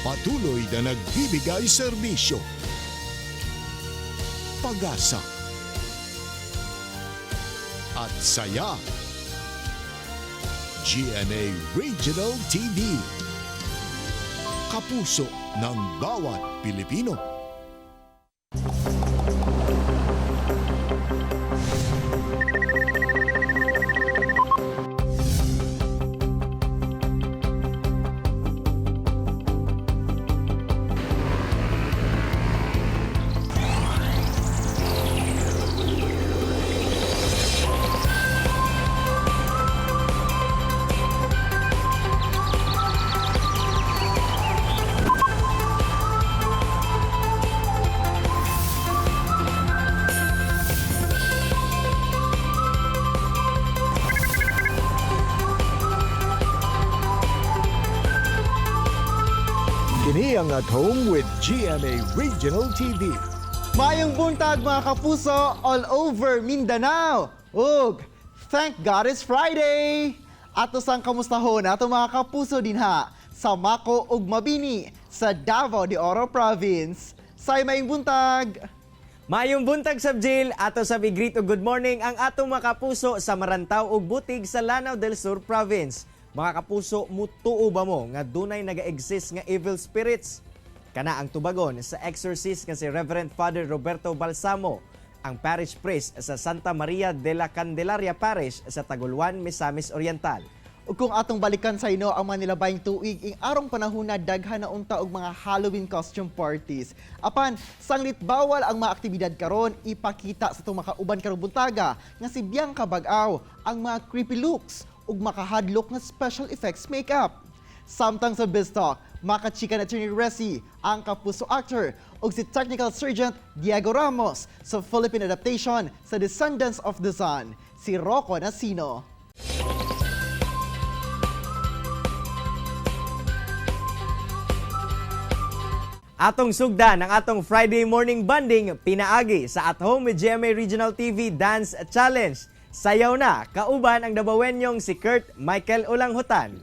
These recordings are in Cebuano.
Patuloy na nagbibigay serbisyo, pag-asa, at saya. GMA Regional TV. Kapuso ng bawat Pilipino. Kini ang At Home with GMA Regional TV. Maayong buntag, mga kapuso all over Mindanao. Ug thank God it's Friday. Ato sang kamustahon ato mga kapuso dinha sa Mako ug Mabini sa Davao de Oro Province. Say maayong buntag. Maayong buntag, Sab Jill, ato sa greet ug good morning ang atong mga kapuso sa Marantao ug Butig sa Lanao del Sur Province. Mga kapuso, mutuo ba mo nga dunay naga-exist nga evil spirits? Kana ang tubagon sa exorcist nga si Reverend Father Roberto Balsamo, ang parish priest sa Santa Maria de la Candelaria Parish sa Taguluan, Misamis Oriental. Ug kung atong balikan sa ino ang mga nilabayng tuig, ing arong panahon na daghan na unta og mga Halloween costume parties. Apan sanglit bawal ang mga aktibidad karon, ipakita sa atong makauban karong buntaga nga si Bianca Bag-aw ang mga creepy looks ug makahadlok nga special effects makeup. Samtang sa Biz Talk, makachika na Attorney Resi, ang kapuso actor, ug si Technical Sergeant Diego Ramos sa Philippine adaptation sa Descendants of the Sun, si Rocco Nasino. Atong sugdan ang atong Friday morning bonding pinaagi sa At Home with GMA Regional TV Dance Challenge. Sayaw na, kauban ang Dabawenyong si Kurt Michael Ulanghutan.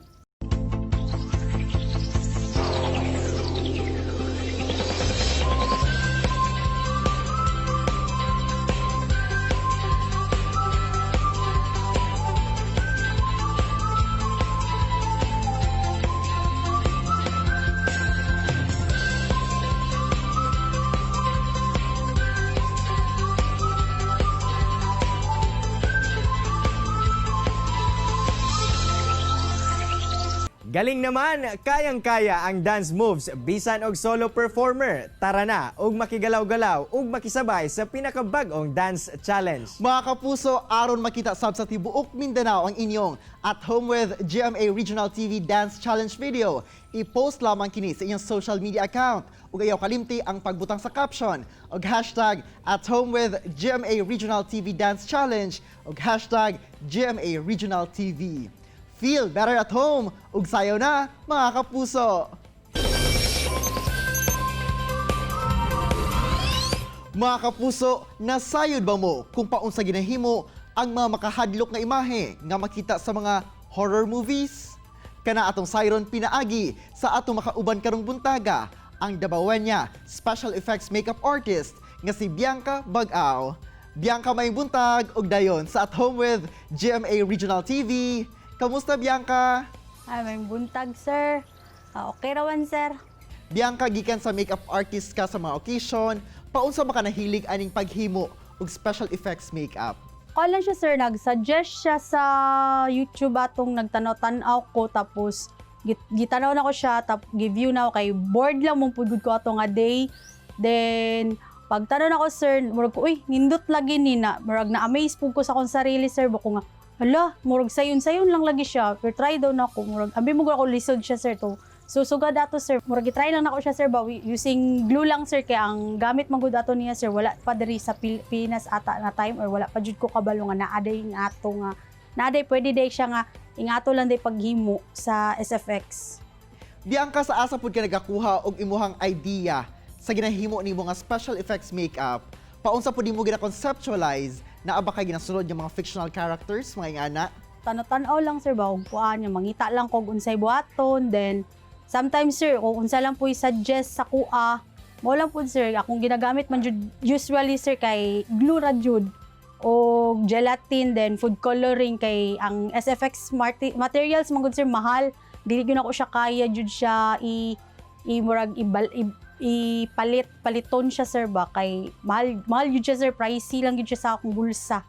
Galing naman, kayang-kaya ang dance moves bisan og solo performer. Tara na og makigalaw-galaw ug makisabay sa pinakabag-ong dance challenge. Mga kapuso, aron makita sab sa tibuok Mindanao ang inyong At Home with GMA Regional TV Dance Challenge video. I-post lamang kini sa inyong social media account ug ayaw kalimti ang pagbutang sa caption og #AtHomeWithGMARegionalTVDanceChallenge ug #GMARegionalTV. Feel better at home ug sayaw na, mga kapuso! Mga kapuso, nasayod ba mo kung paunsa ginahimo ang mga makahadlok nga imahe nga makita sa mga horror movies? Kana atong sayron pinaagi sa atong makauban karong buntaga, ang Dabawenya special effects makeup artist nga si Bianca Bag-aw. Bianca, may buntag ug dayon sa At Home with GMA Regional TV. Kamusta, Bianca? Ay, may buntag, sir. Ah, okay rawan, sir. Bianca, gikan sa makeup artist ka sa mga occasion, paunsa ba ka nahilig aning paghimo og special effects makeup? Ko lang siya, sir. Nag-suggest siya sa YouTube atong nagtanaw-tanaw ko. Tapos, gitanaw na ko siya. Tap, give-view na ako. Kay bored lang mong pugod ko ato nga day. Then, pagtanaw na ko, sir, murag ko, uy, nindot lagi ni na. Murag na-amaze pug ko sa akong sarili, sir. Bako nga, hala, murag sayon-sayon lang lagi siya. Pero try daw na ako. Murag, ambi mo ako lisod siya, sir. To. So, sugad ato, sir. Murag gitry lang nako siya, sir, ba using glue lang, sir, kay ang gamit man gud ato niya, sir, wala pa diri sa Pilipinas ata na time or wala pa jud ko kabalo nga naa day nga ato nga naa day pwede day siya nga ingato lang day paghimo sa SFX. Bianca, sa asa pud ka nagakuha og imuhang idea sa ginahimo nimo nga special effects makeup? Paunsa pud nimo gina-conceptualize na aba kay ginasunod yung mga fictional characters, mga ingana? Tanaw-tanaw lang, sir, ba og kuan, yung mangita lang kog unsay buhaton, then Sometimes, sir, kung unsa lang po suggest sa kuha, mo lang po, sir, akong ginagamit man jud usually, sir, kay glue ra jud o gelatin, then food coloring, kay ang SFX materials man gud, sir, mahal. Dili gyud ako siya kaya jud siya i i murag ibal, ipalit paliton siya, sir, ba, kay mahal mahal jud siya, sir, pricey lang jud siya sa akong bulsa.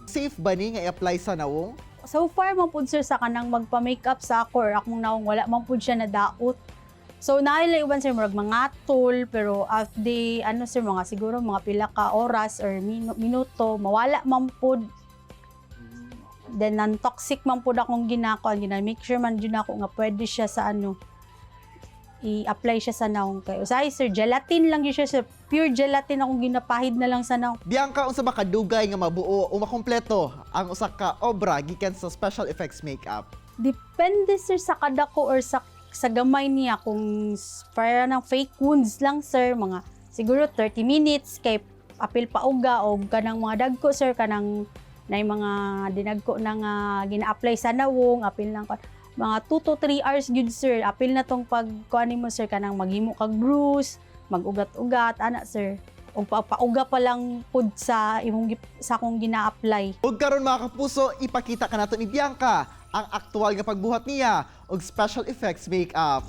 Safe ba ni nga i-apply sa nawong? So far man pud, sir, sa kanang magpa-makeup sa ako or akong naong, wala man pud siya nadaot. So naay uban, sir, murag mga tool, pero after the ano, sir, mga siguro mga pila ka oras or minuto, mawala man pud. Then non-toxic man pud akong ginakuan, gina make sure man jud ako nga pwede siya sa ano, i-apply siya sa naong, kay usahay, sir, gelatin lang yun siya, sir, pure gelatin akong ginapahid na lang sa naong. Bianca, unsa ba kadugay nga mabuo o makumpleto ang usa ka obra gikan sa special effects makeup? Depende, sir, sa kadako or sa gamay niya. Kung para ng fake wounds lang, sir, mga siguro 30 minutes kay apil pauga, o kanang mga dagko, sir, kanang na mga dinagko na nga gina-apply sa nawong, apil lang mga 2 to 3 hours gyud, sir, apil na tong pag kuan nimo, sir, kanang maghimo kag bruise, magugat-ugat ana, sir, og pauga pa lang pud sa imong sa akong gina-apply. Ug karon, mga kapuso, ipakita kanato ni Bianca ang aktual nga pagbuhat niya og special effects makeup.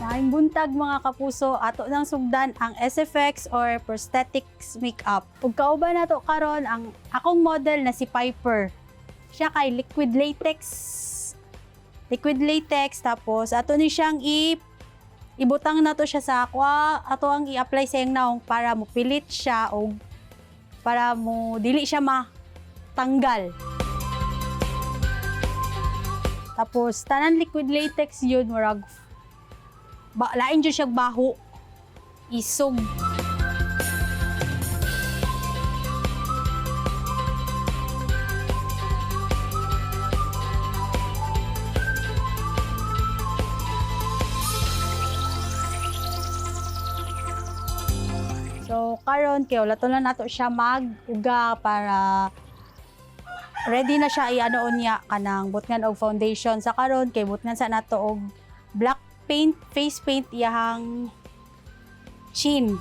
Maayong buntag, mga kapuso, ato nang sugdan ang SFX or prosthetics makeup. Ug kauban nato karon ang akong model na si Piper. Siya kay liquid latex. Liquid latex, tapos ato ni siyang ibutang nato siya sa aqua, ato ang i-apply sa iyang naong para mopilit siya o para mo dili siya matanggal. Tapos tanan liquid latex yun, murag ba, lain jud siya baho, isog. So karon kay wala to na nato siya mag-uga para ready na siya i-ano niya kanang butngan og foundation sa karon, kay butngan sa nato og black paint, face paint iyahang chin.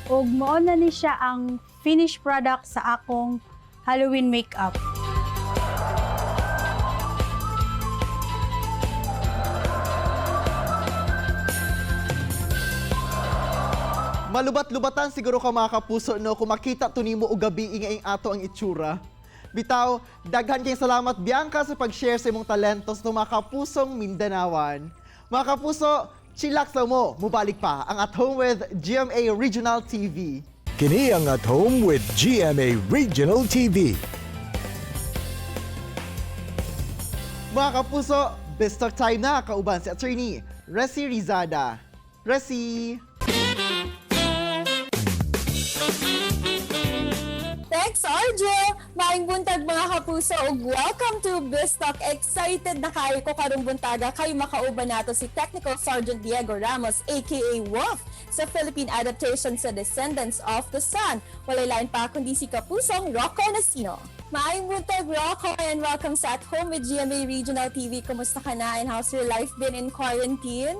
Ug mao na ni siya ang finished product sa akong Halloween makeup. Malubat-lubatan siguro ka, mga kapuso, no, kung makita to nimo og gabi nga ing ato ang itsura. Bitaw, daghan kayong salamat, Bianca, sa pag-share sa imong talento sa mga kapusong Mindanawan. Mga kapuso, chillax lang mo, mubalik pa ang At Home with GMA Regional TV. Kini ang At Home with GMA Regional TV. Mga kapuso, Best Talk time na kauban si Attorney Resi Rizada. Resi! Thanks, RJ! Maayong buntag, mga kapuso, ug welcome to Biztalk. Excited na kaayo ko karong buntaga kay makauban nato si Technical Sergeant Diego Ramos aka Wolf sa Philippine adaptation sa Descendants of the Sun. Walay lain pa kundi si Kapusong Rocco Nacino. Maayong buntag, Rocco, and welcome sa At Home with GMA Regional TV. Kumusta ka na and how's your life been in quarantine?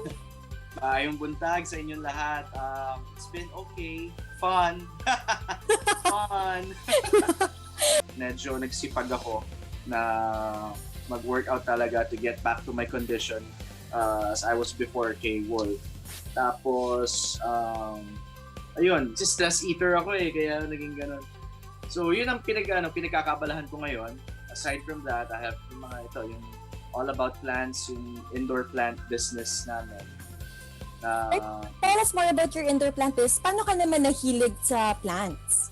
Maayong buntag sa inyong lahat. It's been okay. Fun. Fun. Medyo nagsipag ako na Mag-workout talaga to get back to my condition as I was before kay Wolf. Tapos, ayun, si stress eater ako eh, kaya naging ganun. So, yun ang pinagkakabalahan ko ngayon. Aside from that, I have yung mga ito, yung all about plants, yung indoor plant business namin. Na, Tell us more about your indoor plant business. Paano ka naman nahilig sa plants?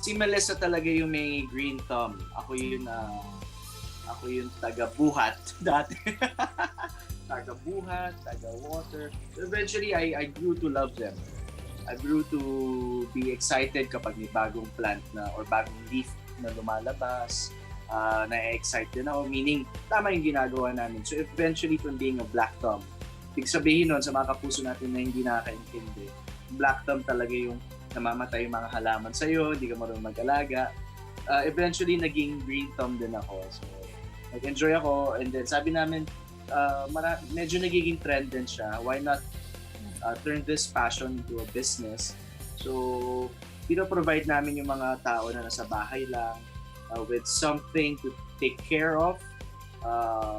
Si Melissa talaga yung may green thumb. Ako yung taga-buhat dati. Taga-buhat, taga-water. Eventually, I grew to love them. I grew to be excited kapag may bagong plant na or bagong leaf na lumalabas. Na-excite din ako, meaning tama yung ginagawa namin. So eventually, from being a black thumb, ibig sabihin nun sa mga kapuso natin na hindi nakakaintindi, black thumb talaga yung namamatay yung mga halaman sa'yo, hindi ka marunong mag-alaga. Eventually, naging green thumb din ako. So, nag-enjoy ako. And then, sabi namin, medyo nagiging trend din siya. Why not turn this passion into a business? So, pino-provide namin yung mga tao na nasa bahay lang with something to take care of,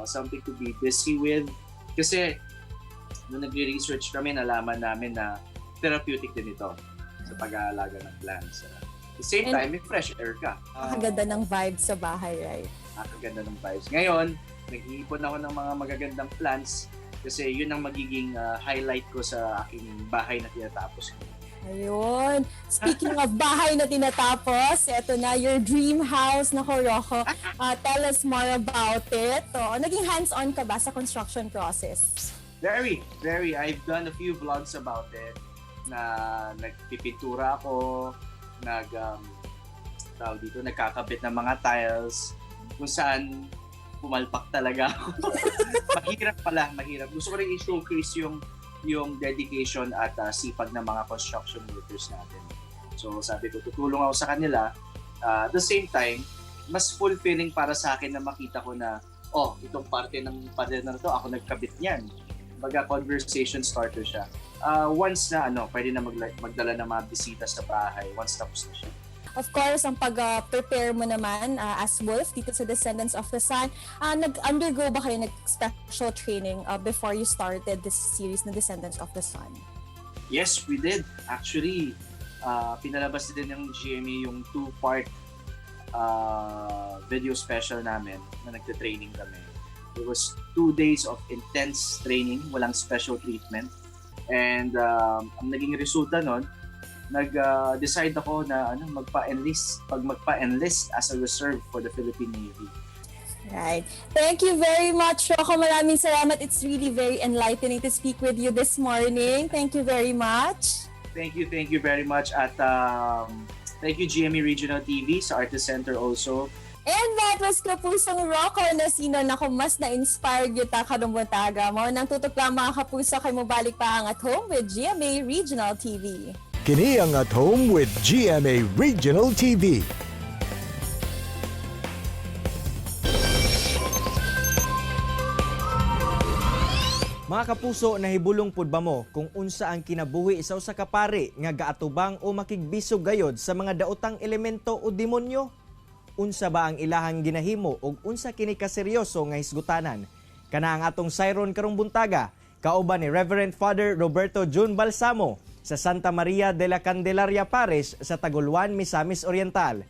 something to be busy with. Kasi, nung nagre-research kami, nalaman namin na therapeutic din ito sa pag-aalaga ng plants. At the same time, may fresh air ka. Nakakaganda ng vibe sa bahay, right? Nakakaganda ng vibes. Ngayon, nag-iipon ako ng mga magagandang plants kasi yun ang magiging highlight ko sa aking bahay na tinatapos ko. Ayun. Speaking of bahay na tinatapos, eto na, your dream house na Rocco. Tell us more about it. Oh, naging hands-on ka ba sa construction process? Very, very. I've done a few vlogs about it na nagpipintura ako, tawag dito, nagkakabit ng mga tiles, kung saan pumalpak talaga ako. Mahirap pala, mahirap. Gusto ko rin i-showcase yung dedication at sipag ng mga construction workers natin. So sabi ko, tutulong ako sa kanila. At the same time, mas fulfilling para sa akin na makita ko na, oh, itong parte ng pader na to, ako nagkabit niyan. Baga conversation starter siya. Once na ano, pwede na magdala ng mga bisita sa bahay once tapos na siya. Of course, ang pag-prepare mo naman as Wolf dito sa Descendants of the Sun, nag-undergo ba kayo nag-special training before you started this series na Descendants of the Sun? Yes, we did. Actually, pinalabas din ng GMA yung two-part video special namin na nagte-training kami. It was 2 days of intense training, walang special treatment. And ang naging resulta nun, nag-decide ako na ano, magpa-enlist, pag magpa-enlist as a reserve for the Philippine Navy. Right. Thank you very much, Rocco. Maraming salamat. It's really very enlightening to speak with you this morning. Thank you very much. Thank you very much. At thank you GMA Regional TV sa Artist Center also. And that was Kapusong Rocco Nacino na kung mas na-inspired kita karong buntaga mo. Nang tutok lang, mga kapuso, kay mobalik pa ang At Home with GMA Regional TV. Kini ang At Home with GMA Regional TV. Mga kapuso, nahibulong pud ba mo kung unsa ang kinabuhi sa usa ka pari nga gaatubang o makigbisog gayod sa mga daotang elemento o demonyo? Unsa ba ang ilahang ginahimo ug unsa kini kaseryoso nga hisgutanan? Kana ang atong sayron karong buntaga, kauban ni Reverend Father Roberto Jun Balsamo sa Santa Maria de la Candelaria Parish sa Taguluan, Misamis Oriental.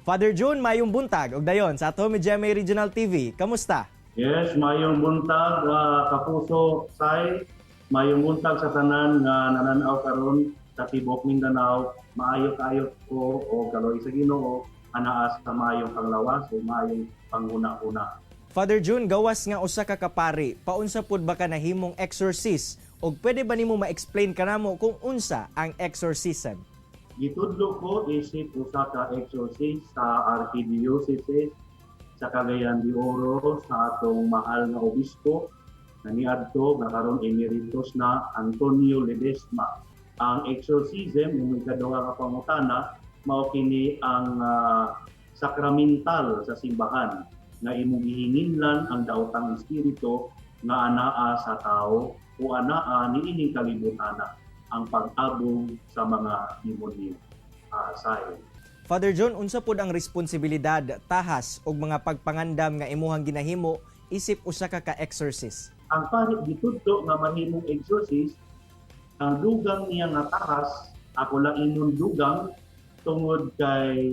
Father Jun, mayong buntag ug dayon sa At Home GMA Regional TV. Kamusta? Yes, mayong buntag, kapuso Sai, mayong buntag sa tanan nga nananaw karon sa tibok Mindanao, maayo kaayo ko o kaloy sa Ginoo anaa sa maayong panglawas o maayong panghuna-huna. Father June, gawas nga usa ka kapari, paunsa pud ba ka nahimong exorcist ug pwede ba nimo ma-explain kanamo kung unsa ang exorcism? Gitudlo ko isip usa ka exorcist sa Archdiocese sa Cagayan de Oro sa atong mahal nga obispo na niadto nga karon emeritus na Antonio Ledesma. Ang exorcism, yung ikaduha ka pangutana, mao kini ang sakramental sa simbahan nga imong gihinginlan ang daotang espiritu nga anaa sa tao o anaa niining kalibutana, ang pag-abog sa mga demonyo. Say. Father John, unsa pod ang responsibilidad, tahas ug mga pagpangandam nga imuhang ginahimo isip usa ka ka-exorcist? Ang pari gitudlo nga mahimong exorcist, ang dugang niya nga tahas, ako lang ingon dugang tungod kay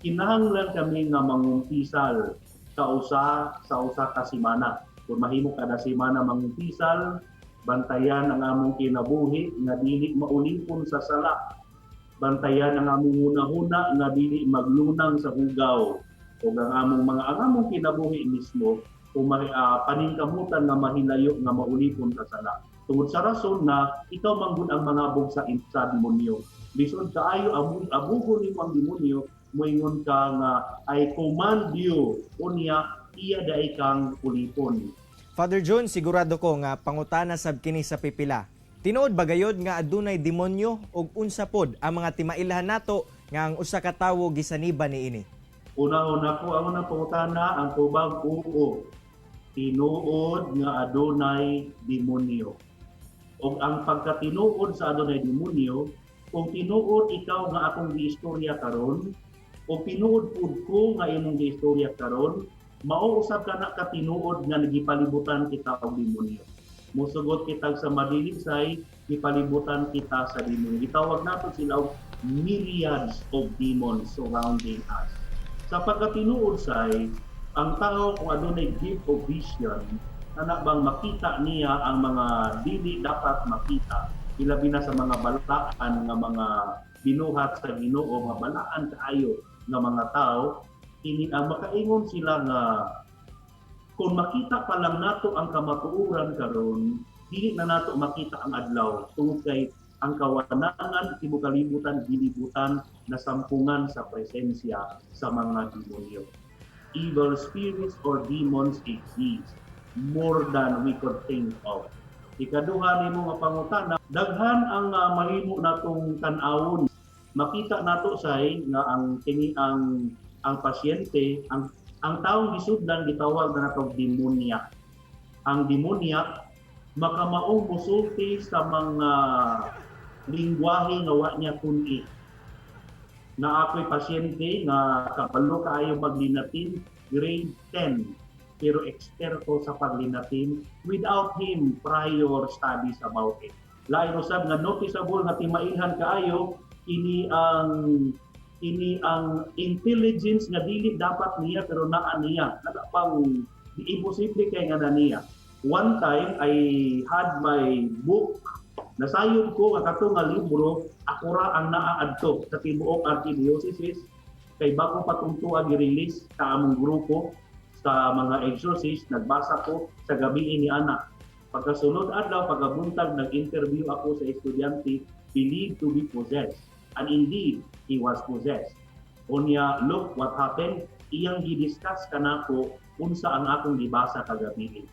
kinahanglan kami nga mangumpisal sa usa ka semana. Kung mahimo kada semana mangumpisal, bantayan ang among kinabuhi nga dili maulipon sa sala. Bantayan ang among hunahuna nga dili maglunang sa hugaw ug ang among kinabuhi mismo kung paningkamutan nga mahilayo nga maulipon sa sala. Tungod sa rason na ikaw manggud ang mangabog sa demonyo. Lisod kaayo abugon nimo ang demonyo, moingon ka nga, "I command you," unya iya diay kang ulipon. Father John, sigurado ko nga pangutana sab kini sa pipila. Tinuod ba gayod nga adunay demonyo ug unsa pod ang mga timailhan nato nga ang usa ka tawo gisaniban niini? Una-una ko, ang unang pangutana, ang tubag, oo. Tinuod nga adunay demonyo. O ang pagkatinuod sa adunay demonyo, kung tinuod ikaw nga akong giistorya karon, o tinuod pud ko nga imong giistorya karon, mao usab kana katinuod nga nagipalibutan kita og demonyo. Musugot kita sa madilisay, gipalibutan kita sa demonyo. Gitawag nato sila og myriads of demons surrounding us. Sa pagkatinuod say, ang tao kung adunay gift of vision, ana bang makita niya ang mga dili dapat makita, ilabi na sa mga balaan nga mga binuhat sa Ginoo, mga balaan kaayo nga mga tao, kini ang makaingon sila nga kung makita pa lang nato ang kamatuoran karon, dili na nato makita ang adlaw tungod kay ang kawanangan tibuok kalibutan gilibutan na sampungan sa presensya sa mga demonyo. Evil spirits or demons exist more than we could think of. Ikaduha nimo nga pangutana, daghan ang mahimo natong tan-awon. Makita nato say nga ang kini ang pasyente, ang taong gisudlan gitawag na nato demoniac. Ang demoniac makamaong musulti sa mga lingwahe nga wa niya tun-i. Na ako'y pasyente nga kabalo kaayo maglinatin, grade 10, pero eksperto sa paglinatin without him prior studies about it. Lain usab nga noticeable nga timailhan kaayo kini ang intelligence nga dili dapat niya pero naa niya. Nada pang imposible kay nga na niya. One time I had my book, nasayod ko nga kato nga libro ako ra ang naa adto sa tibuok archdiocese kay bago pa tong tuag i-release sa among grupo sa mga exorcist. Nagbasa ko sa gabi ni ana. Pagkasunod adlaw, pagkabuntag, nag-interview ako sa estudyante believed to be possessed, and indeed he was possessed. Unya, look what happened, iyang gidiscuss kanako unsa ang akong gibasa kagabi.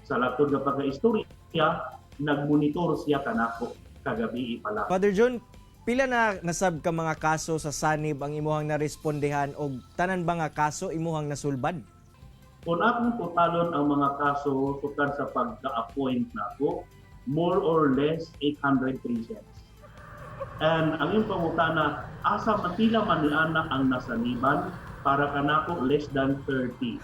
Sa latod nga pagkaistorya, nagmonitor siya kanako kagabi pala. Father John, pila na nasab ka mga kaso sa sanib ang imuhang narespondehan og tanan ba nga kaso imuhang nasulbad? Kung akong totalon ang mga kaso sukad sa pagka-appoint nako, more or less 800 patients. And ang iyong pangutana, asa man pila man ni ana ang nasaniban, para kanako less than 30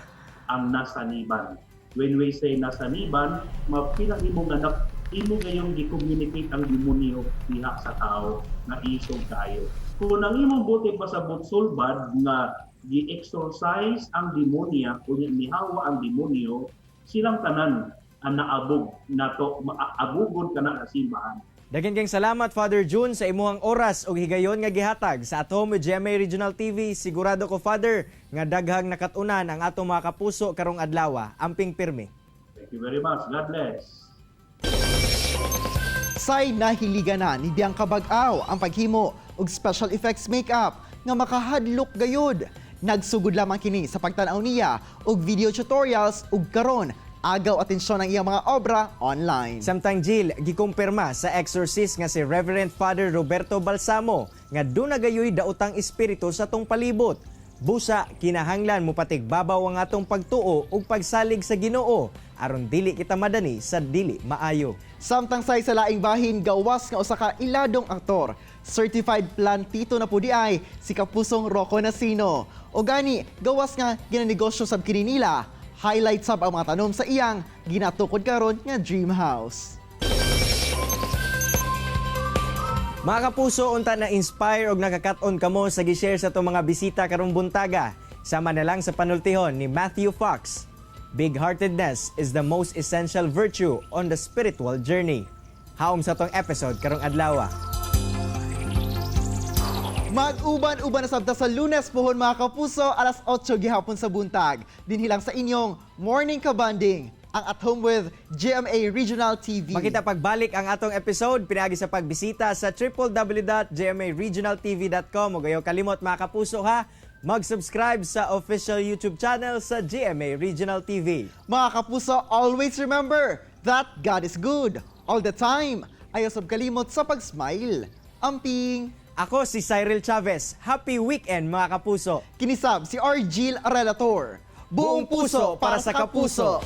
ang nasaniban. When we say nasaniban, mapila imo nga imo gayong gi-communicate ang demonyo diha sa tao na isog kaayo. Kung ang imong buti pasabot sulbad nga gi-exorcise ang demonya, kunya nihawa ang demonyo, silang tanan ang naabog nato, maabugon kana sa simbahan. Daghan kayong salamat, Father June, sa imuhang oras ug higayon nga gihatag sa At Home with GMA Regional TV. Sigurado ko, Father, nga daghang nakatunan ang atong mga kapuso karong adlaw. Amping pirmi. Thank you very much. God bless. Say nahiligan na ni Bianca Bag-ao ang paghimo og special effects makeup nga makahadlok gayud. Nagsugod lamang kini sa pagtan-aw niya og video tutorials ug karon agaw atensyon ang iyang mga obra online. Samtang Jill, gikumpirma sa exorcist nga si Reverend Father Roberto Balsamo nga duna gayoy daotang espiritu sa tong palibot. Busa, kinahanglan mopatigbabaw ang atong pagtuo ug pagsalig sa Ginoo aron dili kita madani sa dili maayo. Samtang say sa laing bahin, gawas nga usa ka iladong aktor. Certified plantito na pud diay si Kapusong Rocco Nacino. O gani, gawas nga ginanegosyo sab kini nila. Highlight sab ang mga tanom sa iyang ginatukod karon nga dream house. Mga kapuso, unta na inspire og nakakat-on kamo sa gi-share sa atong mga bisita karong buntaga. Sama na lang sa panultihon ni Matthew Fox. "Big-heartedness is the most essential virtue on the spiritual journey." Haom sa atong episode karong adlaw. Mag-uban-uban na sabta sa Lunes pohon, mga kapuso, alas 8 gihapon sa buntag. Dinhi lang sa inyong Morning Kabanding, ang At Home with GMA Regional TV. Makita pagbalik ang atong episode pinaagi sa pagbisita sa www.gmaregionaltv.com ug ayaw kalimot, mga kapuso, ha, mag-subscribe sa official YouTube channel sa GMA Regional TV. Mga kapuso, always remember that God is good all the time. Ayaw sab kalimot sa pag-smile. Amping! Ako si Cyril Chavez. Happy weekend, mga kapuso. Kini sab si Argil Relator. Buong puso para sa kapuso.